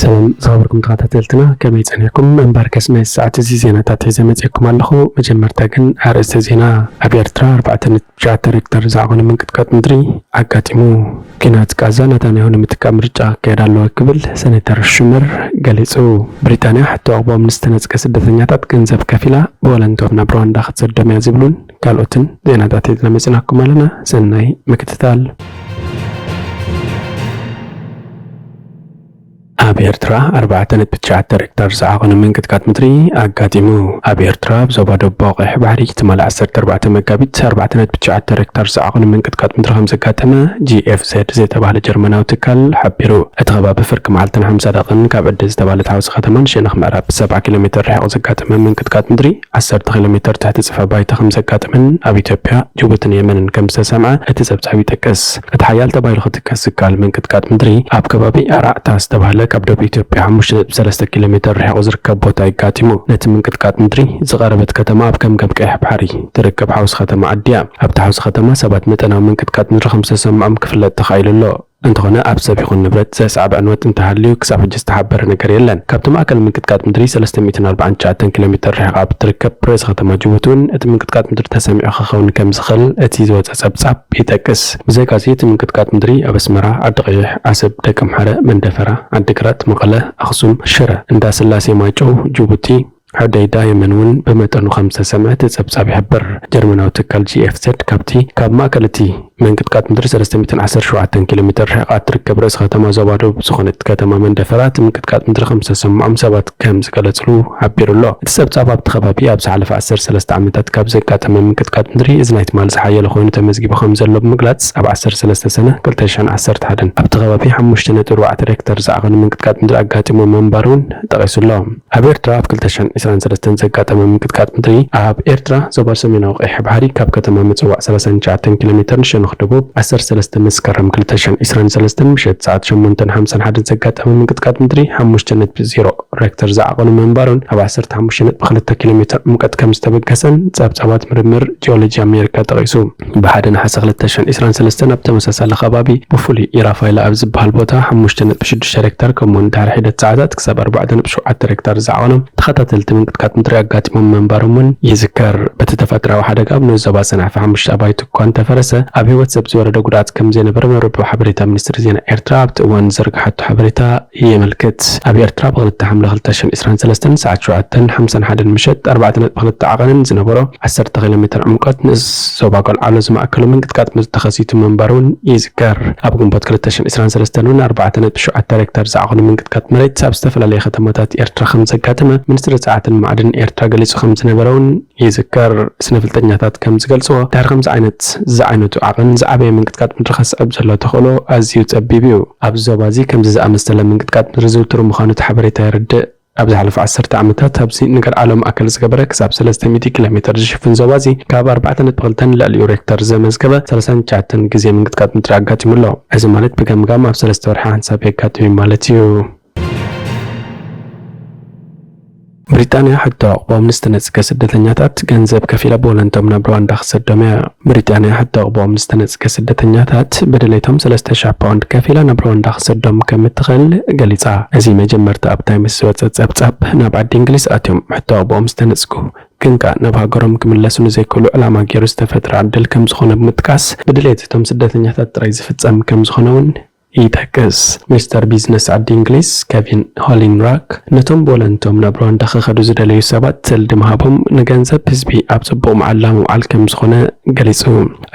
ሰላም ዝኸበርኩም ተኸታተልትና፣ ከመይ ጸኒሕኩም? እምበርከስ ናይ ሰዓት እዚ ዜናታት ሒዘ መጺእኩም ኣለኹ። መጀመርታ ግን ኣርእስተ ዜና። ኣብ ኤርትራ ኣርባዕተ ነጥቢ ትሽዓተ ሬክተር ዝዓቐኑ ምንቅጥቃጥ ምድሪ ኣጋጢሙ። ኲናት ቃዛ ናታንያሁ ንምትካእ ምርጫ ክካየድ ኣለዎ ክብል ሰኔተር ሹመር ገሊጹ። ብሪጣንያ ሕቶ ዕቑቦም ንዝተነጽገ ስደተኛታት ገንዘብ ከፊላ ብወለንቶም ናብ ሩዋንዳ ክትሰዶም እያ ዝብሉን ካልኦትን ዜናታት ሒዝና መጺናኩም ኣለና። ሰናይ ምክትታል። ኣብ ኤርትራ ኣርባዕተ ነጥቢ ትሽዓተ ሬክተር ዝዓቐኑ ምንቅጥቃጥ ምድሪ ኣጋጢሙ። ኣብ ኤርትራ ኣብ ዞባ ደቡብ ቀይሕ ባሕሪ ትማሊ ዓሰርተ ኣርባዕተ መጋቢት ኣርባዕተ ነጥቢ ትሽዓተ ሬክተር ዝዓቐኑ ምንቅጥቃጥ ምድሪ ከም ዘጋጠመ ጂ ኤፍ ዜድ ዝተባህለ ጀርመናዊ ትካል ሓቢሩ። እቲ ከባቢ ፍርቂ መዓልትን ሓምሳ ደቕን ካብ ዕዲ ዝተባህለት ሓውሲ ከተማን ሸነኽ ምዕራብ ሰብዓ ኪሎ ሜተር ርሒቑ ዘጋጠመ ምንቅጥቃጥ ምድሪ ዓሰርተ ኪሎ ሜተር ትሕቲ ጽፍሒ ባይታ ከም ዘጋጠመን ኣብ ኢትዮጵያ፣ ጅቡትን የመንን ከም ዝተሰምዐ እቲ ጸብጻብ ይጠቅስ። እቲ ሓያል ተባሂሉ ክጥቀስ ዝከኣል ምንቅጥቃጥ ምድሪ ኣብ ከባቢ ኣራዕታ ዝተባህለ ካብ ደቡብ ኢትዮጵያ ሓሙሽተ ነጥቢ ሰለስተ ኪሎ ሜተር ርሒቑ ዝርከብ ቦታ ኣጋጢሙ። ነቲ ምንቅጥቃጥ ምድሪ ዝቐረበት ከተማ ኣብ ገምገም ቀይሕ ባሕሪ ትርከብ ሓውሲ ከተማ ዓዲ እያ። ኣብታ ሓውሲ ከተማ ሰባት መጠናዊ ምንቅጥቃጥ ምድሪ ከም ዝተሰምዖም ክፍለጥ ተኻኢሉ ኣሎ። እንተኾነ ኣብ ሰብ ይኹን ንብረት ዘስዓበ ዕንወት እንተሃልዩ ክሳብ ሕጂ ዝተሓበረ ነገር የለን። ካብቲ ማእከል ምንቅጥቃጥ ምድሪ ሰለስተ ሚእትን ኣርባዓን ትሽዓተን ኪሎ ሜተር ርሒቓ ኣብ እትርከብ ርእሰ ከተማ ጅቡቲ እውን እቲ ምንቅጥቃጥ ምድሪ ተሰሚዑ ክኸውን ከም ዝኽእል እቲ ዝወጸ ጸብጻብ ይጠቅስ። ብዘይካዚ እቲ ምንቅጥቃጥ ምድሪ ኣብ ኣስመራ፣ ዓዲ ቀይሕ፣ ዓሰብ፣ ደቀምሓረ፣ መንደፈራ፣ ዓዲግራት፣ መቐለ፣ ኣኽሱም፣ ሽረ፣ እንዳስላሴ፣ ማይጨው፣ ጅቡቲ፣ ሑደይዳ፣ የመን እውን ብመጠኑ ከም ዝተሰምዐ እቲ ጸብጻብ ይሕብር። ጀርመናዊ ትካል ጂ ኤፍ ዜድ ካብቲ ካብ ማእከል እቲ ምንቅጥቃጥ ምድሪ ሰለስተ ሚእትን ዓሰርተ ሸውዓተን ኪሎ ሜተር ርሒቓ እትርከብ ርእሰ ከተማ ዞባ ደቡብ ዝኾነት ከተማ መንደፈራ እቲ ምንቅጥቃጥ ምድሪ ከም ዝተሰምዖም ሰባት ከም ዝገለጽሉ ሓቢሩ ኣሎ። እቲ ጸብጻብ ኣብቲ ከባቢ ኣብ ዝሓለፈ ዓሰርተ ሰለስተ ዓመታት ካብ ዘጋጠመ ምንቅጥቃጥ ምድሪ እዚ ናይ ትማሊ ዝሓየለ ኮይኑ ተመዝጊቡ ከም ዘሎ ብምግላጽ፣ ኣብ ዓሰርተ ሰለስተ ሰነ ክልተ ሽሕን ዓሰርተ ሓደን ኣብቲ ከባቢ ሓሙሽተ ነጥቢ ኣርባዕተ ሬክተር ዝዓቐኑ ምንቅጥቃጥ ምድሪ ኣጋጢሙ ምንባሩ እውን ጠቒሱ ኣሎ። ኣብ ኤርትራ ኣብ ክልተ ሽሕን ዕስራን ሰለስተን ዘጋጠመ ምንቅጥቃጥ ምድሪ ኣብ ኤርትራ ዞባ ሰሜናዊ ቀይሕ ባሕሪ ካብ ከተማ ምጽዋዕ ሰላሳን ትሽዓተን ኪሎ ሜተር ንሸነኽ ደቡብ ዓሰርተ ሰለስተ መስከረም ክልተ ሽሕን ዕስራን ሰለስተን ምሸት ሰዓት ሸሞንተን ሓምሳን ሓደን ዘጋጠመ ምንቅጥቃጥ ምድሪ ሓሙሽተ ነጥቢ ዜሮ ሬክተር ዝዓቐኑ ምንባሩን ኣብ ዓሰርተ ሓሙሽተ ነጥቢ ክልተ ኪሎ ሜተር ዕምቀት ከም ዝተበገሰን ጸብጻባት ምርምር ጂኦሎጂ ኣሜሪካ ጠቒሱ። ብሓደ ነሓሰ ክልተ ሽሕን ዕስራን ሰለስተን ኣብ ተመሳሳሊ ከባቢ ብፍሉይ ኢራፋይላ ኣብ ዝበሃል ቦታ ሓሙሽተ ነጥቢ ሽዱሽተ ሬክተር ከምኡውን ድሕሪ ሒደት ሰዓታት ክሳብ ኣርባዕተ ነጥቢ ሸውዓተ ሬክተር ዝዓቐኑ ተኸታተልቲ ምንቅጥቃጥ ምድሪ ኣጋጢሞም ምንባሮም እውን ይዝከር። በቲ ተፈጥሮኣዊ ሓደጋ ኣብ ንኡስ ዞባ ሰንዓፈ ሓሙሽተ ኣባይቲ እኳ እንተፈረሰ፣ ኣብ ህይወት ሰብ ዝወረደ ጉድኣት ከም ዘይነበረ መርበብ ሓበሬታ ሚኒስትሪ ዜና ኤርትራ ኣብቲ እዋን ዝዘርግሓቶ ሓበሬታ የመልክት። ኣብ ኤርትራ ብክልተ ሓምለ ክልተ ሽሕን ዕስራን ሰለስተን ሰዓት ሸውዓተን ሓምሳን ሓደን ምሸት ኣርባዕተ ነጥቢ ክልተ ዓቐንን ዝነበሮ ዓሰርተ ኪሎ ሜተር ዕምቆት ንኡስ ዞባ ጓልዓሎ ዝማእከሉ ምንቅጥቃጥ ምድሪ ተኸሲቱ ምንባሩ እውን ይዝከር። ኣብ ግንቦት ክልተ ሽሕን ዕስራን ሰለስተን እውን ኣርባዕተ ነጥቢ ሸውዓተ ሬክተር ዝዓቐኑ ምንቅጥቃጥ መሬት ኣብ ዝተፈላለየ ከተማታት ኤርትራ ከም ዘጋጠመ ሚኒስትሪ ጸዓትን ማዕድን ኤርትራ ገሊጹ ከም ዝነበረ እውን ይዝከር። ስነፍልጠኛታት ከም ዝገልጽዎ፣ ድሕሪ ከምዚ ዓይነት ዝዓይነቱ ዓቐን ዝዓበየ ምንቅጥቃጥ ምድሪ ከስዕብ ዘሎ ተኽእሎ ኣዝዩ ጸቢብ እዩ። ኣብዚ ዞባ እዚ ከምዚ ዝኣመሰለ ምንቅጥቃጥ ምድሪ ዝውቱር ምዃኑ እቲ ሓበሬታ የረድእ። ኣብ ዝሓለፈ ዓሰርተ ዓመታት ኣብዚ ንገርዓሎ ማእከል ዝገበረ ክሳብ ሰለስተ ሚእቲ ኪሎ ሜተር ዝሽፍን ዞባ እዚ ካብ ኣርባዕተ ነጥቢ ክልተ ንልዕሊኡ ሬክተር ዘመዝገበ ሰላሳን ትሽዓተን ግዜ ምንቅጥቃጥ ምድሪ ኣጋጢሙ ኣሎ። እዚ ማለት ብገምጋም ኣብ ሰለስተ ወርሒ ሓንሳብ የጋጥም እዩ ማለት እዩ። ብሪጣንያ ሕቶ ዕቑቦም ንዝተነጽገ ስደተኛታት ገንዘብ ከፊላ ብወለንቶም ናብ ሩዋንዳ ክሰዶም እያ። ብሪጣንያ ሕቶ ዕቑቦም ንዝተነጽገ ስደተኛታት ብድሌቶም ሰለስተ ሽሕ ፓውንድ ከፊላ ናብ ሩዋንዳ ክሰዶም ከም እትኽእል ገሊጻ። እዚ መጀመርታ ኣብ ታይምስ ዝወጸ ጸብጻብ፣ ናብ ዓዲ እንግሊዝ ኣትዮም ሕቶ ዕቑቦም ዝተነጽጉ ግን ከኣ ናብ ሃገሮም ክምለሱ ንዘይክእሉ ዕላማ ገይሩ ዝተፈጥረ ዕድል ከም ዝኾነ ብምጥቃስ፣ ብድሌት እቶም ስደተኛታት ጥራይ ዝፍጸም ከም ዝኾነ እውን ይጠቅስ። ሚኒስተር ቢዝነስ ዓዲ እንግሊዝ ኬቪን ሆሊንራክ፣ ነቶም ብወለንቶም ናብ ሩዋንዳ ክኸዱ ዝደለዩ ሰባት ሰልዲ ምሃቦም ንገንዘብ ህዝቢ ኣብ ጽቡቕ መዓላ ምውዓል ከም ዝኾነ ገሊጹ።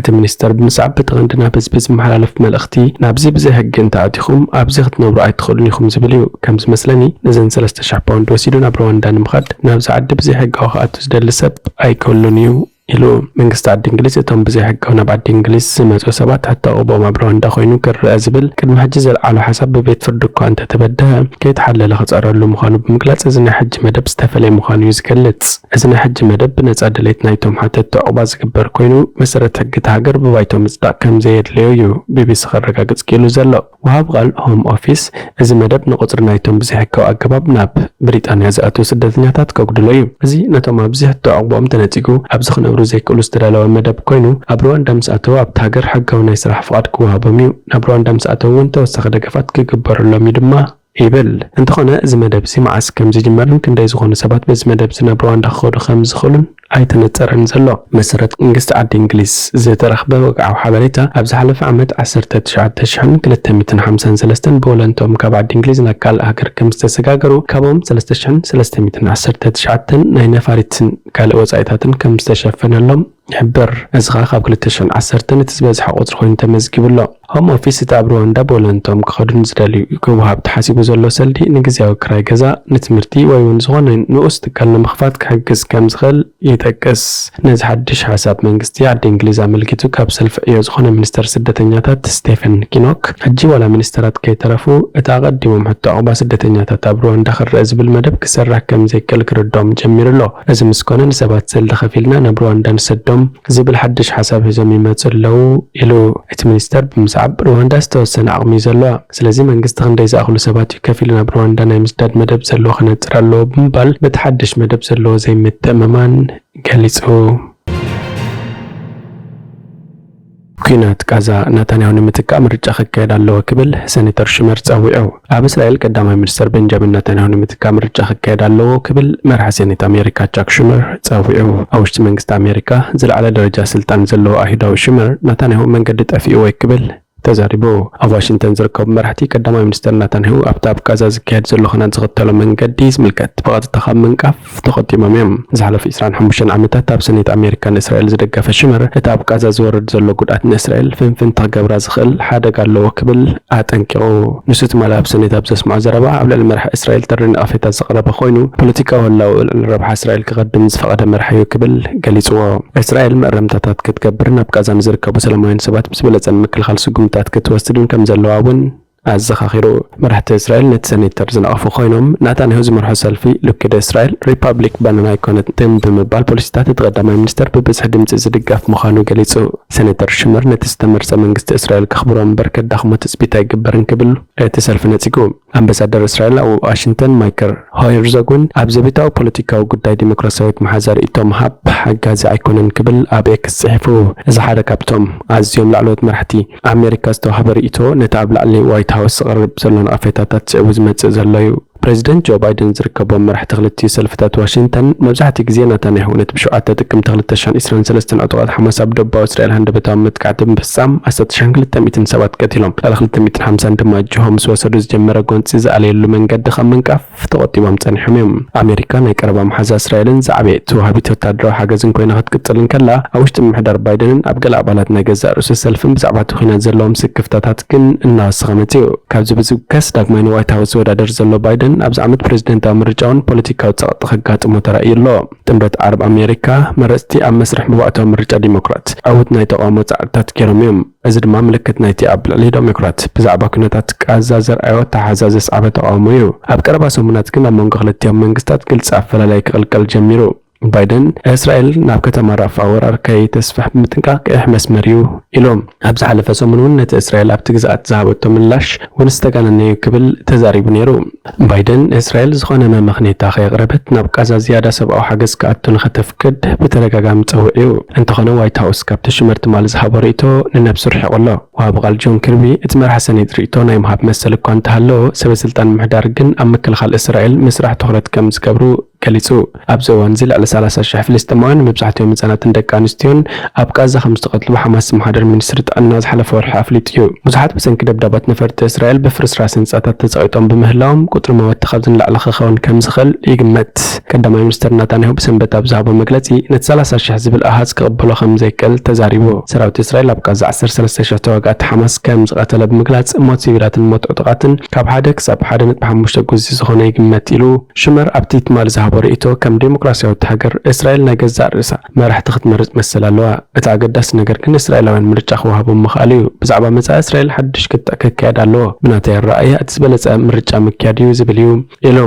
እቲ ሚኒስተር ብምስዓብ፣ በቲ ቀንዲ ናብ ህዝቢ ዝመሓላለፍ መልእኽቲ፣ ናብዚ ብዘይ ሕጊ እንተኣቲኹም ኣብዚ ክትነብሩ ኣይትኽእሉን ኢኹም ዝብል እዩ። ከም ዝመስለኒ፣ ነዘን ሰለስተ ሽሕ ፓውንድ ወሲዱ ናብ ሩዋንዳ ንምኻድ ናብዚ ዓዲ ብዘይ ሕጋዊ ክኣቱ ዝደሊ ሰብ ኣይክህሉን እዩ። ኢሉ። መንግስቲ ዓዲ እንግሊዝ እቶም ብዘይ ሕጋዊ ናብ ዓዲ እንግሊዝ ዝመጹ ሰባት ሕቶ ዕቑቦም ኣብ ሩዋንዳ ኮይኑ ክረኣ ዝብል ቅድሚ ሕጂ ዘልዓሎ ሓሳብ ብቤት ፍርዲ እኳ እንተተበደሀ ከይተሓለለ ክጸረሉ ምዃኑ ብምግላጽ እዚ ናይ ሕጂ መደብ ዝተፈለየ ምዃኑ እዩ ዝገልጽ። እዚ ናይ ሕጂ መደብ ብነጻ ድሌት ናይቶም ሓተትቲ ዕቑባ ዝግበር ኮይኑ መሰረት ሕጊ እታ ሃገር ብባይቶ ምጽዳቕ ከም ዘየድልዮ እዩ ቢቢሲ ከረጋግጽ ክኢሉ ዘሎ። ወሃቢ ቃል ሆም ኦፊስ፣ እዚ መደብ ንቁጽሪ ናይቶም ብዘይሕጋዊ ኣገባብ ናብ ብሪጣንያ ዝኣትዉ ስደተኛታት ከጉድሎ እዩ። እዚ ነቶም ኣብዚ ሕቶ ዕቑቦም ተነጺጉ ኣብዚ ክነብሩ ዘይክእሉ ዝተዳለወ መደብ ኮይኑ፣ ኣብ ሩዋንዳ ምስ ኣተዉ ኣብቲ ሃገር ሕጋዊ ናይ ስራሕ ፍቓድ ክወሃቦም እዩ። ናብ ሩዋንዳ ምስ ኣተዉ እውን ተወሳኺ ደገፋት ክግበረሎም እዩ ድማ ይብል። እንተኾነ፣ እዚ መደብ እዚ መዓስ ከም ዝጅመርን ክንደይ ዝኾኑ ሰባት በዚ መደብ እዚ ናብ ሩዋንዳ ክኸዱ ከም ዝኽእሉን ኣይተነጸረን ዘሎ። መሰረት መንግስቲ ዓዲ እንግሊዝ ዝተረኽበ ወግዓዊ ሓበሬታ፣ ኣብ ዝሓለፈ ዓመት ዓሰርተ ትሽዓተ ሽሕን ክልተ ሚእትን ሓምሳን ሰለስተን ብወለንቶም ካብ ዓዲ እንግሊዝ ናብ ካልእ ሃገር ከም ዝተሰጋገሩ፣ ካብኦም ሰለስተ ሽሕን ሰለስተ ሚእትን ዓሰርተ ትሽዓተን ናይ ነፋሪትን ካልእ ወጻኢታትን ከም ዝተሸፈነሎም ይሕብር። እዚ ኸኣ ካብ ክልተ ሽሕን ዓሰርተን እቲ ዝበዝሐ ቁጽሪ ኮይኑ ተመዝጊቡ ኣሎ። ሆም ኦፊስ፣ እቲ ኣብ ሩዋንዳ ብወለንቶም ክኸዱ ንዝደልዩ ክወሃብ ተሓሲቡ ዘሎ ሰልዲ ንግዝያዊ ክራይ ገዛ፣ ንትምህርቲ ወይ እውን ዝኾነ ንኡስ ትካል ንምኽፋት ክሕግዝ ከም ዝኽእል ይጠቅስ። ነዚ ሓድሽ ሓሳብ መንግስቲ ዓዲ እንግሊዝ ኣመልኪቱ ካብ ሰልፊ ዕዮ ዝኾነ ሚኒስተር ስደተኛታት ስቴፈን ኪኖክ፣ ሕጂ ዋላ ሚኒስተራት ከይተረፉ እቲ ኣቐዲሞም ሕቶ ዕቑባ ስደተኛታት ኣብ ሩዋንዳ ክረአ ዝብል መደብ ክሰርሕ ከም ዘይክእል ክርድኦም ጀሚሩ ኣሎ። እዚ ምስ ኮነ ንሰባት ሰልዲ ከፊልና ናብ ሩዋንዳ ንሰዶም ዝብል ሓድሽ ሓሳብ ሒዞም ይመጹ ኣለዉ ኢሉ። እቲ ሚኒስተር ብምስዓብ ሩዋንዳ ዝተወሰነ ዓቕሚ እዩ ዘለዋ። ስለዚ መንግስቲ ክንደይ ዝኣኽሉ ሰባት እዩ ከፊሉ ናብ ሩዋንዳ ናይ ምስዳድ መደብ ዘለዎ ክነጽር ኣለዎ ብምባል በቲ ሓድሽ መደብ ዘለዎ ዘይምትእምማን ገሊጹ። ኲናት ቃዛ፣ ናታንያሁ ንምትካእ ምርጫ ክካየድ ኣለዎ ክብል ሴኔተር ሹመር ጸዊዑ። ኣብ እስራኤል ቀዳማይ ሚኒስተር ቤንጃሚን ናታንያሁ ንምትካእ ምርጫ ክካየድ ኣለዎ ክብል መራሒ ሴኔት ኣሜሪካ ቻክ ሹመር ጸዊዑ። ኣብ ውሽጢ መንግስቲ ኣሜሪካ ዝለዓለ ደረጃ ስልጣን ዘለዎ ኣይሁዳዊ ሹመር ናታንያሁ መንገዲ ጠፊእዎ እዩ ክብል ተዛሪቡ። ኣብ ዋሽንግተን ዝርከቡ መራሕቲ ቀዳማይ ሚኒስተር ናታንያሁ ኣብቲ ኣብ ቃዛ ዝካየድ ዘሎ ኹናት ዝኽተሎ መንገዲ ዝምልከት ብቐጥታ ካብ ምንቃፍ ተቖጢቦም እዮም። ዝሓለፉ ዕስራን ሓሙሽተን ዓመታት ኣብ ሰኔት ኣሜሪካ ንእስራኤል ዝደገፈ ሽመር፣ እቲ ኣብ ቃዛ ዝወርድ ዘሎ ጉድኣት ንእስራኤል ፍንፍንቲ ክገብራ ዝኽእል ሓደጋ ኣለዎ ክብል ኣጠንቂቑ። ንሱ ትማሊ ኣብ ሰኔት ኣብ ዘስምዖ ዘረባ፣ ኣብ ልዕሊ መራሒ እስራኤል ተሪር ነቐፌታ ዘቕረበ ኮይኑ፣ ፖለቲካዊ ህላወኡ ልዕሊ ረብሓ እስራኤል ክቐድም ዝፈቐደ መራሒ እዩ ክብል ገሊጽዎ። እስራኤል መእረምታታት ክትገብርን ኣብ ቃዛ ንዝርከቡ ሰላማውያን ሰባት ብዝበለጸ ንምክልኻል ስጉምታት ክትወስድን ከም ዘለዋ እውን ኣዘኻኺሩ። መራሕቲ እስራኤል ነቲ ሰኔተር ዝነቐፉ ኮይኖም፣ ናታንያሁ ዝመርሖ ሰልፊ ልኪድ እስራኤል ሪፓብሊክ ባናና ኣይኮነትን ብምባል ፖሊሲታት እቲ ቀዳማይ ሚኒስተር ብብዝሒ ድምጺ ዝድገፍ ምዃኑ ገሊጹ። ሰኔተር ሽመር ነቲ ዝተመርጸ መንግስቲ እስራኤል ከኽብሮ እምበር ከዳኽሞ ትጽቢት ኣይግበርን ክብል እቲ ሰልፊ ነጺጉ። ኣምባሳደር እስራኤል ኣብ ዋሽንግተን ማይክል ሆይርዞግ እውን ኣብ ዘቤታዊ ፖለቲካዊ ጉዳይ ዲሞክራሲያዊት መሓዛ ርእይቶ ምሃብ ሓጋዚ ኣይኮነን ክብል ኣብ ኤክስ ጽሒፉ። እዚ ሓደ ካብቶም ኣዝዮም ላዕለዎት መራሕቲ ኣሜሪካ ዝተዋህበ ርእይቶ ነቲ ኣብ ላዕሊ ዋይት ሃውስ ዝቐርብ ዘሎ ነቐፌታታት ስዒቡ ዝመጽእ ዘሎ እዩ። ፕሬዚደንት ጆ ባይደን ዝርከቦም መራሕቲ ክልቲኡ ሰልፍታት ዋሽንግተን መብዛሕትኡ ግዜ ናታንያሁ ነቲ ብሸውዓተ ጥቅምቲ ክልተ ሽሕን ዕስራን ሰለስተን ዕጡቓት ሓማስ ኣብ ደቡባዊ እስራኤል ሃንደበታዊ መጥቃዕቲ ብምፍጻም ዓሰርተ ሽሕን ክልተ ሚእትን ሰባት ቀቲሎም፣ ልዕሊ ክልተ ሚእትን ሓምሳን ድማ ጅሆ ምስ ወሰዱ ዝጀመረ ጎንጺ ዝኣለየሉ መንገዲ ካብ ምንቃፍ ተቖጢቦም ጸኒሖም እዮም። ኣሜሪካ ናይ ቀረባ መሓዛ እስራኤልን ዝዓበየት ወሃቢት ወታደራዊ ሓገዝን ኮይና ክትቅጽል እንከላ፣ ኣብ ውሽጢ ምምሕዳር ባይደንን ኣብ ገለ ኣባላት ናይ ገዛእ ርእሱ ሰልፍን ብዛዕባ እቲ ኲናት ዘለዎም ስክፍታታት ግን እናወሰኸ መጺኡ። ካብዚ ብዝብገስ ዳግማይ ንዋይት ሃውስ ዝወዳደር ዘሎ ባይደን ኣብዚ ዓመት ፕሬዝደንታዊ ምርጫ እውን ፖለቲካዊ ጸቕጢ ከጋጥሞ ተራእዩ ኣሎ። ጥምረት ዓረብ ኣሜሪካ መረጽቲ ኣብ መስርሕ መባእታዊ ምርጫ ዲሞክራት ዕዉት ናይ ተቓውሞ ጻዕርታት ገይሮም እዮም። እዚ ድማ ምልክት ናይቲ ኣብ ልዕሊ ዴሞክራት ብዛዕባ ኩነታት ቃዛ ዘርኣዮ ኣተሓሕዛ ዘስዓበ ተቓውሞ እዩ። ኣብ ቀረባ ሰሙናት ግን ኣብ መንጎ ክልቲኦም መንግስታት ግልጺ ኣፈላላይ ክቕልቀል ጀሚሩ። ባይደን፣ እስራኤል ናብ ከተማ ራፋ ወራር ከይተስፍሕ ብምጥንቃቕ ቀይሕ መስመር እዩ ኢሉ። ኣብ ዝሓለፈ ሰሙን እውን ነቲ እስራኤል ኣብቲ ግዝኣት ዝሃበቶ ምላሽ እውን ዝተጋነነ እዩ ክብል ተዛሪቡ ነይሩ። ባይደን፣ እስራኤል ዝኾነ መመኽነይታ ከየቕረበት ናብ ቃዛ ዝያዳ ሰብኣዊ ሓገዝ ክኣቱ ንኸተፍቅድ ብተደጋጋሚ ጸዊዑ እዩ። እንተኾነ፣ ዋይት ሃውስ ካብቲ ሽመር ትማሊ ዝሃቦ ርእይቶ ንነብሱ ርሒቑ ኣሎ። ወሃቢ ቃል ጆን ኪርቢ፣ እቲ መራሒ ሰኔት ርእይቶ ናይ ምሃብ መሰል እኳ እንተሃለዎ፣ ሰበ ስልጣን ምምሕዳር ግን ኣብ ምክልኻል እስራኤል ምስራሕ ትኹረት ከም ዝገብሩ ገሊጹ። ኣብዚ እዋን እዚ ልዕሊ ሰላሳ ሽሕ ፍልስጤማውያን፣ መብዛሕትኦም ህጻናትን ደቂ ኣንስትዮን፣ ኣብ ቃዛ ከም ዝተቐትሉ ሓማስ ዝመሓደር ሚኒስትሪ ጥዕና ዝሓለፈ ወርሒ ኣፍሊጡ እዩ። ብዙሓት ብሰንኪ ደብዳባት ነፈርቲ እስራኤል ብፍርስራስ ህንጻታት ተጸቒጦም ብምህላዎም፣ ቁጽሪ መወቲ ካብዚ ንላዕሊ ክኸውን ከም ዝኽእል ይግመት። ቀዳማይ ሚኒስትር ናታንያሁ ብሰንበት ኣብ ዝሃቦ መግለጺ፣ ነቲ ሰላሳ ሽሕ ዝብል ኣሃዝ ክቕበሎ ከም ዘይክእል ተዛሪቡ። ሰራዊት እስራኤል ኣብ ቃዛ ዓሰርተ ሰለስተ ሽሕ ተዋጋእቲ ሓማስ ከም ዝቐተለ ብምግላጽ፣ ሞት ሲቪላትን ሞት ዕጡቓትን ካብ ሓደ ክሳብ ሓደ ነጥቢ ሓሙሽተ ግዜ ዝኾነ ይግመት ኢሉ። ሽመር ኣብቲ ትማሊ ዝሃቦ ርእይቶ፣ ከም ዴሞክራሲያዊት ሃገር፣ እስራኤል ናይ ገዛእ ርእሳ መራሕቲ ክትመርጽ መሰል ኣለዋ። እቲ ኣገዳሲ ነገር ግን እስራኤላውያን ምርጫ ክወሃቦም ምኽኣል እዩ። ብዛዕባ መጻኢ እስራኤል ሓድሽ ክትዕ ክካየድ ኣለዎ። ብናተይ ኣረኣእያ፣ እቲ ዝበለጸ ምርጫ ምክያድ እዩ ዝብል እዩ ኢሉ።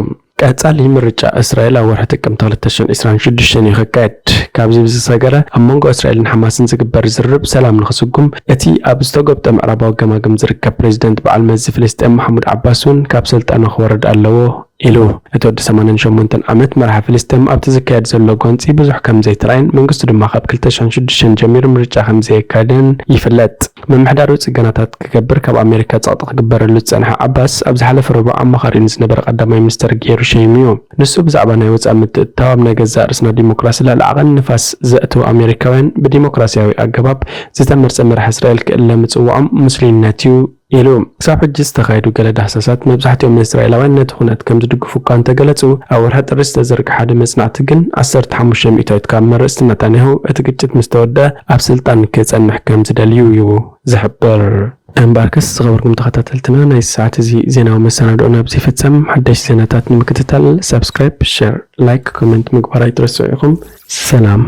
ቀጻሊ ምርጫ እስራኤል ኣብ ወርሒ ጥቅምቲ ክልተ ሽሕን ዕስራን ሽዱሽተን እዩ ክካየድ። ካብዚ ብዝሰገረ፣ ኣብ መንጎ እስራኤልን ሓማስን ዝግበር ዝርርብ ሰላም ንኽስጉም፣ እቲ ኣብ ዝተጎብጠ ምዕራባዊ ገማግም ዝርከብ ፕሬዚደንት በዓል መዚ ፍልስጤም ማሕሙድ ዓባስ እውን ካብ ስልጣኑ ክወርድ ኣለዎ ኢሉ። እቲ ወዲ ሰማንያን ሸሞንተን ዓመት መራሒ ፍልስጤም ኣብቲ ዝካየድ ዘሎ ጎንፂ ብዙሕ ከም ዘይተራእየን መንግስቱ ድማ ካብ ክልተ ሽሕን ሽዱሽተን ጀሚሩ ምርጫ ከም ዘየካየደን ይፍለጥ። ምምሕዳሩ ጽገናታት ክገብር ካብ ኣሜሪካ ጸቕጢ ክግበረሉ ዝጸንሐ ዓባስ፣ ኣብ ዝሓለፈ ረቡዕ ኣማኻሪኡ ንዝነበረ ቀዳማይ ሚኒስተር ገይሩ ሸይሙዮ። ንሱ ብዛዕባ ናይ ወጻኢ ምትእትታው ኣብ ናይ ገዛእ ርእስና ዲሞክራሲ ልዕሊ ዓቐን ንፋስ ዘእትዉ ኣሜሪካውያን ብዲሞክራሲያዊ ኣገባብ ዝተመርጸ መራሒ እስራኤል ክእለ ምጽዋዖም ምስሉይነት እዩ ኢሉ። ክሳብ ሕጂ ዝተኻየዱ ገለ ዳህሳሳት መብዛሕትኦም ንእስራኤላውያን ነቲ ኩነት ከም ዝድግፉ እኳ እንተገለጹ፣ ኣብ ወርሒ ጥሪ ዝተዘርግሐ ሓደ መጽናዕቲ ግን ዓሰርተ ሓሙሽተ ሚእታዊት ካብ መርእስቲ ናታንያሁ እቲ ግጭት ምስ ተወደአ ኣብ ስልጣን ክጸንሕ ከም ዝደልዩ እዩ ዝሕብር። እምበኣርከስ ዝኸበርኩም ተኸታተልትና ናይ ሰዓት እዚ ዜናዊ መሰናድኦ ናብዚ ይፍጸም። ሓደሽቲ ዜናታት ንምክትታል ሳብስክራይብ፣ ሸር፣ ላይክ፣ ኮመንት ምግባር ኣይትረስዑ ኢኹም። ሰላም።